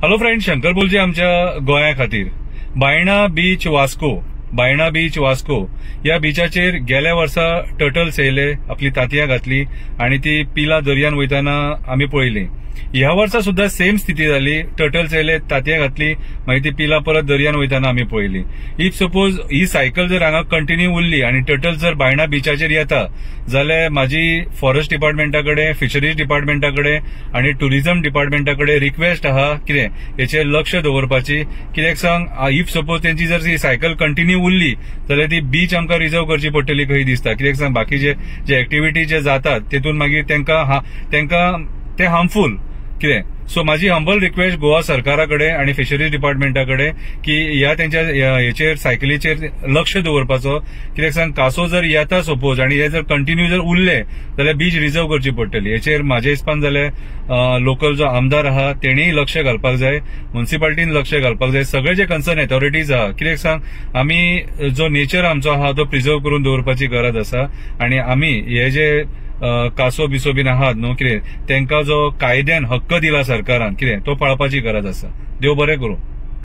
Hello friend, Shankar बोलचे आमच्या गोंया खातीर. बायणा बीच वास्को, बायणा बीच वास्को ह्या बिचाचेर गेल्या वर्सा टर्टल्स येयले, आपली तांतयां घातली आनी ती पिला दर्यान वयताना आमी पळयली. ह्या वर्सा सुद्धा सेम स्थिती जाली, टर्टल्स येयले, तांतयां घातली, मागीर ती पिला परत दर्यान वयताना आमी पळयली. If suppose he cycle जर हांगा कंटिन्यू उरली आनी टर्टल्स जर बायणा बिचाचेर येता जाल्यार म्हाजी फॉरेस्ट डिपार्टमेंटा कडेन, फिशरीज डिपार्टमेंटा कडेन आनी टुरिझम डिपार्टमेंटा कडेन रिक्वेस्ट आहा कितें हेचेर लक्ष दवरपाची. कित्याक सांग, if suppose तेंची जर ही सायकल कंटिन्यू उरली जाल्यार ती बीच आमकां रिजर्व करची पडटली खंय दिसता. कित्याक सांग, बाकीचे जे एक्टिविटी जे जातात तेतून मागीर तेंकां ते हार्मफूल कितें. सो म्हाजी हंबल रिक्वेस्ट गोवा सरकारा कडेन आनी फिशरीज डिपार्टमेंटा कडेन की ह्या तेंच्या हेचेर सायकलीचेर लक्ष दवरपाचो. कित्याक सांग, कासो जर येता सपोज आनी हे जर कंटिन्यू जर उरले जाल्यार बीच रिजर्व करची पडटली. हेचेर म्हाज्या हिसपान जाल्यार लोकल जो आमदार आहा तेणीय लक्ष घालपाक जाय, मुन्सिपालिटीन लक्ष घालपाक जाय, सगळे जे कन्सर्न अथॉरिटीज आहा. कित्याक सांग, आमी जो नेचर आमचो आहा तो प्रिजर्व करून दवरपाची गरज आसा आनी आमी हे जे कासो बिसो बीन आहात न्हू कितें तेंकां जो कायद्यान हक्क दिला सरकारान कितें तो पाळपाची गरज आसा. देव बरें करूं.